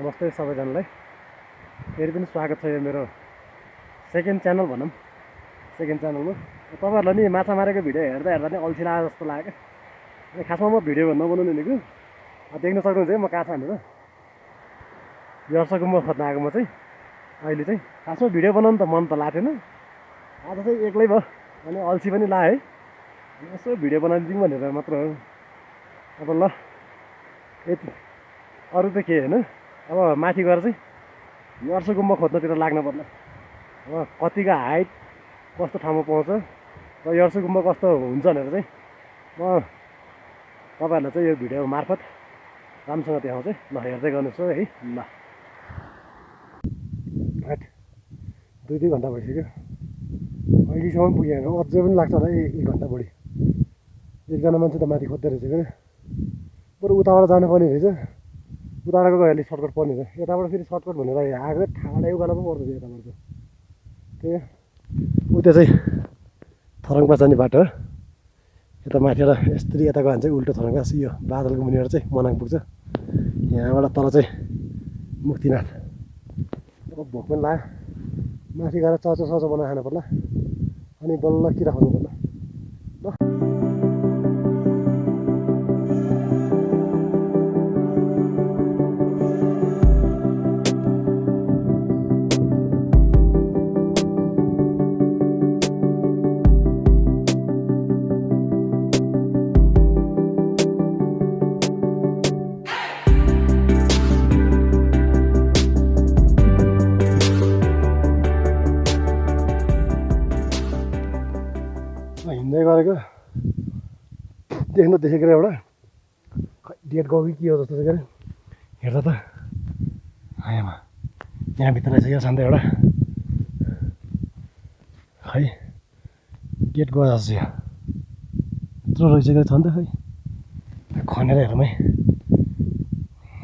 नमस्ते सबैजनालाई फेरि पनि स्वागत छ यो मेरो सेकेन्ड च्यानल भनौँ सेकेन्ड च्यानलमा तपाईँहरूलाई नि माछा मारेको भिडियो हेर्दा हेर्दा नि अल्छी लाग्यो जस्तो लाग्यो अनि खासमा म भिडियो नबनाउने भनेको देख्न सक्नुहुन्छ म कहाँ छ भनेर यर्सको म खोज्न आएको म चाहिँ अहिले चाहिँ खासमा भिडियो बनाउनु त मन त लागेन आज चाहिँ एक्लै भयो अनि अल्छी पनि लाग्यो है यसो भिडियो बनाउनु दिउँ भनेर मात्र हो अब ल यति अरू त के होइन अब माथि गएर चाहिँ यर्सो गुम्बा खोज्नतिर लाग्नु पर्ला अब कतिको हाइट कस्तो ठाउँमा पाउँछ र यर्सो गुम्बा कस्तो हुन्छ भनेर चाहिँ म तपाईँहरूलाई चाहिँ यो भिडियो मार्फत राम्रोसँग देखाउँछु ल हेर्दै गर्नुहोस् है ल 2 घन्टा भइसक्यो अहिलेसम्म पुगेन अझै पनि लाग्छ होला 1 घन्टा बढी एकजना मान्छे त माथि खोज्दै रहेछ क्या बरु उताबाट जानुपर्ने रहेछ उताबाट गयो सर्टकट पर्ने रहेछ यताबाट फेरि सर्टकट भनेर आएको ठाडै उकालो पो पर्छ यताबाट चाहिँ त्यही उता चाहिँ थरङपास जाने बाटो हो यता माथिबाट यस्तरी यता गयो भने चाहिँ उल्टो थरङपास यो बादलको मुनिबाट चाहिँ मनाङ पुग्छ यहाँबाट तल चाहिँ मुक्तिनाथ अब भोक पनि लाग्यो माथि गएर चचो सचो बनाएर खानु पर्ला अनि बल्ल किरा खानु पर्ला ल हिँड्दै गरेको देखेको एउटा डेट गयो कि के हो जस्तो चाहिँ हेर्दा त आमा यहाँभित्र रहेछ क्या शान्त एउटा खै डेट गयो जस्तो यहाँ यत्रो रहेछ छ नि त खै खनेर हेरौँ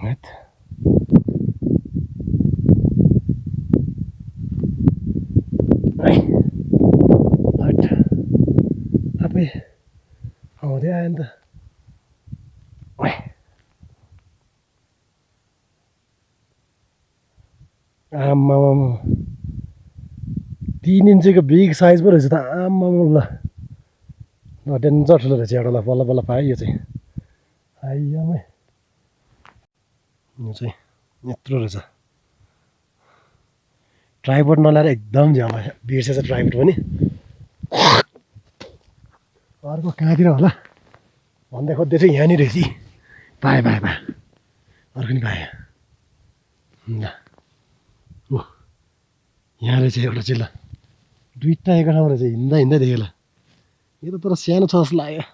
है आफै आउँदै आयो नि त आम्मा 3 इन्चीको बिग साइज पो रहेछ त आम्मा ल डेन्जर ठुलो रहेछ एउटा ल बल्ल बल्ल पायो यो चाहिँ आइयामै यो चाहिँ यत्रो रहेछ ट्राइपोड नलाएर एकदम झ्याउ भयो बिर्सेछ ट्राइपोड पनि अर्को कहाँतिर होला भन्दै खोज्दै चाहिँ यहाँनिर रहेछ पाएँ अर्को नि पाएँ ल यहाँ रहेछ एउटा चाहिँ ल दुईवटा एक ठाउँमा रहेछ हिँड्दा देखेँ ल यो त तर सानो छ जस्तो लाग्यो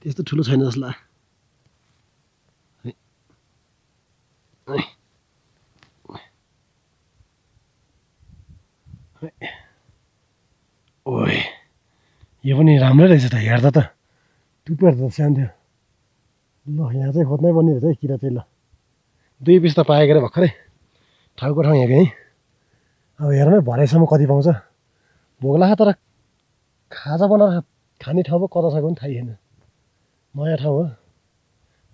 त्यस्तो ठुलो छैन जस्तो लाग्यो ओए यो पनि राम्रै रहेछ त हेर्दा त टुप्पेर त सानो थियो ल यहाँ चाहिँ खोज्नै पर्ने रहेछ है किरा चाहिँ ल 2 पिस त पाएको रे भर्खरै ठाउँको ठाउँ यहाँ है अब हेर्नु भरेसम्म कति पाउँछ भोक लाग्यो तर खाजा बनाएर खाने ठाउँ पो कता छ पनि थाहै छैन नयाँ ठाउँ हो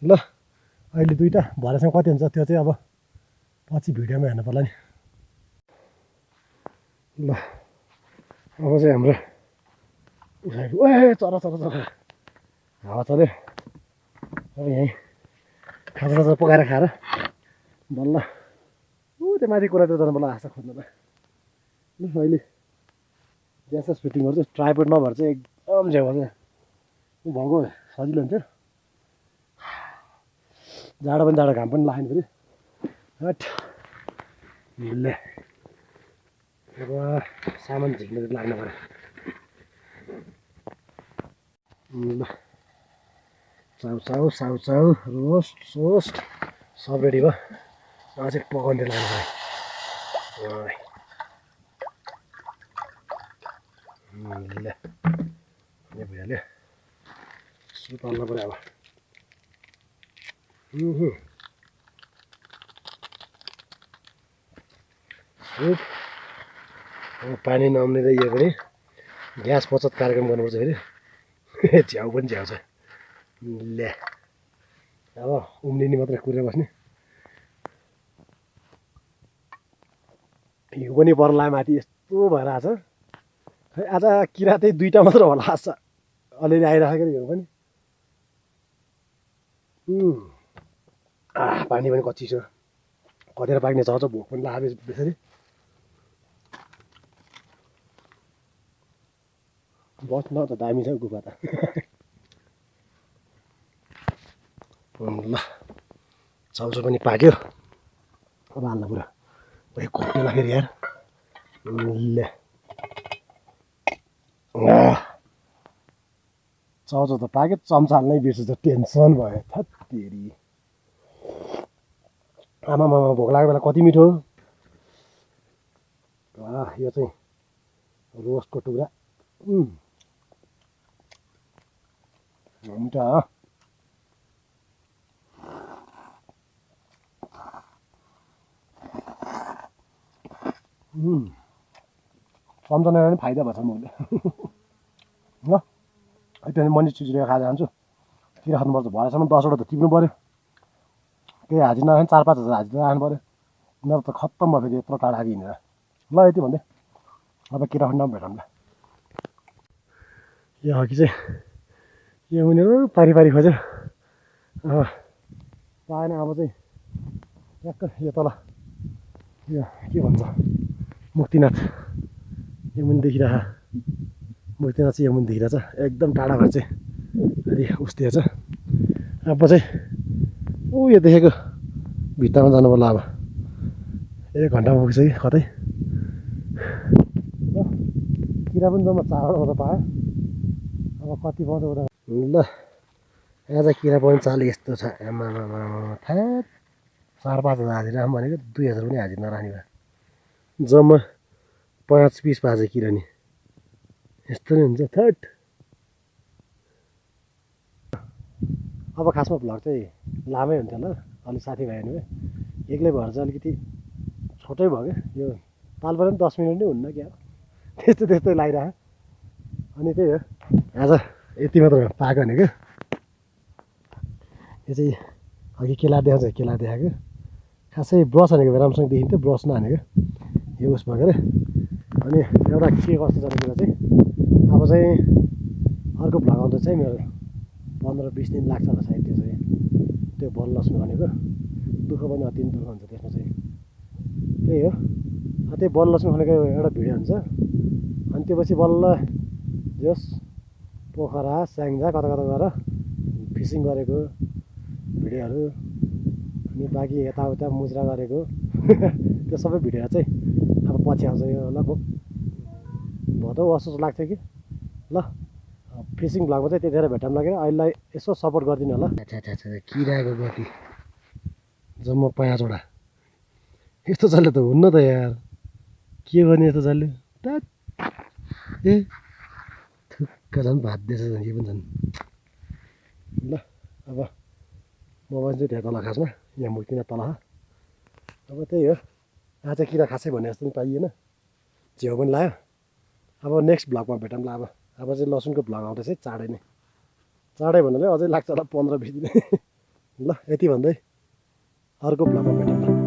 ल अहिले 2टा भरेसम्म कति हुन्छ त्यो चाहिँ अब पछि भिडियोमा हेर्नु पर्ला नि ल अब चाहिँ हाम्रो चरा हावा चल्यो अब यहीँ खाजा पकाएर खाएर बल्ल त्यो माथि कुरातिर जानु बल्ल आशा खोज्नु त ल अहिले ग्यास फिटिङ गर्छु ट्राइपोड नभएर चाहिँ एकदम झ्याउ चाहिँ भएको सजिलो हुन्थ्यो जाडो पनि जाडो घाम पनि लाग्यो फेरि हट ल अब सामान झिक्ने लाग्नु पऱ्यो ल साउ रोस्ट सब रेडी भयो अब चाहिँ पकाउने लाग्नु पऱ्यो ल यो भइहाल्यो यसो पाल्नु पऱ्यो अब पानी नआउने र यो पनि ग्यास बचत कार्यक्रम गर्नुपर्छ फेरि झ्याउ पनि झ्याउ छ ल्या अब उम्लिने मात्रै कुरेर बस्ने हिउँ पनि पर्ला माथि यस्तो भएर आएको छ खै आज किरा चाहिँ 2टा मात्र होला आज अलिअलि आइरहेको हिउँ पनि पानी पनि कति छ कतिखेर पाक्ने छ भोक पनि लाग्यो त्यसरी बस्न त दामी छ गुफा त ल चाउचाउ पनि पाक्यो अब हाल्न पुरा घोप्टेला फेरि यार ल चाउचाउ त पाक्यो चम्चा हाल्नै बिर्छु त टेन्सन भयो थत्तेरी आमामा भोक लागेको बेला कति मिठो यो चाहिँ रोस्टको टुक्रा हुन्छ चम्चा नभए पनि फाइदा भएछ मैले ल त्यहाँदेखि मैले चिजरेर खाएर जान्छु किरा खानुपर्छ भरेसम्म 10वटा त टिप्नु पऱ्यो केही हाजिर नखाने 4-5 हजार हाजिर राख्नु पऱ्यो नभए त खत्तम भयो फेरि यत्रो टाढा आएको हिँडेर ल यति भन्दै अब किरा खण्डमा भेटौँला यो अघि चाहिँ यो उनीहरू पारी खोज्यो अब पाएन अब चाहिँ ट्याक्क यो तल यो के भन्छ मुक्तिनाथ यो मुनि देखिरहेछ मुक्तिनाथ चाहिँ यो मुनि देखिरहेछ एकदम टाढा भएर चाहिँ अलि उस्तै छ अब चाहिँ ऊ यो देखेको भित्तामा जानु पर्ला अब 1 घन्टामा पुग्छ कि कतै किरा पनि जम्मा 4वटा मात्र पायो अब कति पाउँछ उता ल आज किरा पनि चाल यस्तो छ आमा 4-5 हजार हाजिर राख्नु भनेको 2000 पनि हाजिर नराख्ने भयो जम्मा 5 पिस पाएको छ किरा नि यस्तो नै हुन्छ थट अब खासमा भ्लग चाहिँ लामै हुन्छ होला अलिक साथीभाइ हुने एक्लै भएर चाहिँ अलिकति छोटै भयो क्या यो तालबाट पनि 10 मिनट नै हुन्न क्या त्यस्तो लागिरहेको अनि त्यही हो आज यति मात्र पाएको भनेको यो चाहिँ अघि केला देखाउँछ केला देखाएको खासै ब्रस हानेको भए राम्रोसँग देखिन्थ्यो ब्रस नहानेको यो उस भएको अनि एउटा के कस्तो छ कुरा चाहिँ अब चाहिँ अर्को भ्लग आउँदा चाहिँ मेरो 15-20 दिन लाग्छ होला सायद त्यो चाहिँ त्यो बल लस्नु भनेको दुःख पनि अति दुःख हुन्छ त्यसमा चाहिँ त्यही हो त्यही बल लस्नु भनेको एउटा भिडियो हुन्छ अनि त्यो पछि बल्ल जस पोखरा स्याङ्जा कता गएर फिसिङ गरेको भिडियोहरू अनि बाँकी यताउता मुजरा गरेको त्यो सबै भिडियोहरू चाहिँ अब पछि आउँछ यो लगभग भदौ असोज लाग्थ्यो कि ल फिसिङ भ्लगमा चाहिँ त्यतिखेर भेटाउँ लागेर अहिलेलाई यसो सपोर्ट गरिदिनु होला किराको गति जम्मा 5वटा यस्तो चल्यो त हुन्न त यार के गर्ने यस्तो चल्यो ए थुक्क झन् भाँच्दैछ झन् के पनि झन् ल अब मोबाइल चाहिँ त्यहाँ तल खासमा यहाँ मुक्तिनाथ तल अब त्यही हो आज किरा खासै भने जस्तो पनि पाइएन झ्याउ पनि लाग्यो अब नेक्स्ट भ्लगमा भेटौँला अब चाहिँ लसुनको भ्लग आउँदैछ चाँडै नै चाँडै भन्नाले अझै लाग्छ होला 15-20 दिन ल यति भन्दै अर्को भ्लगमा भेटौँला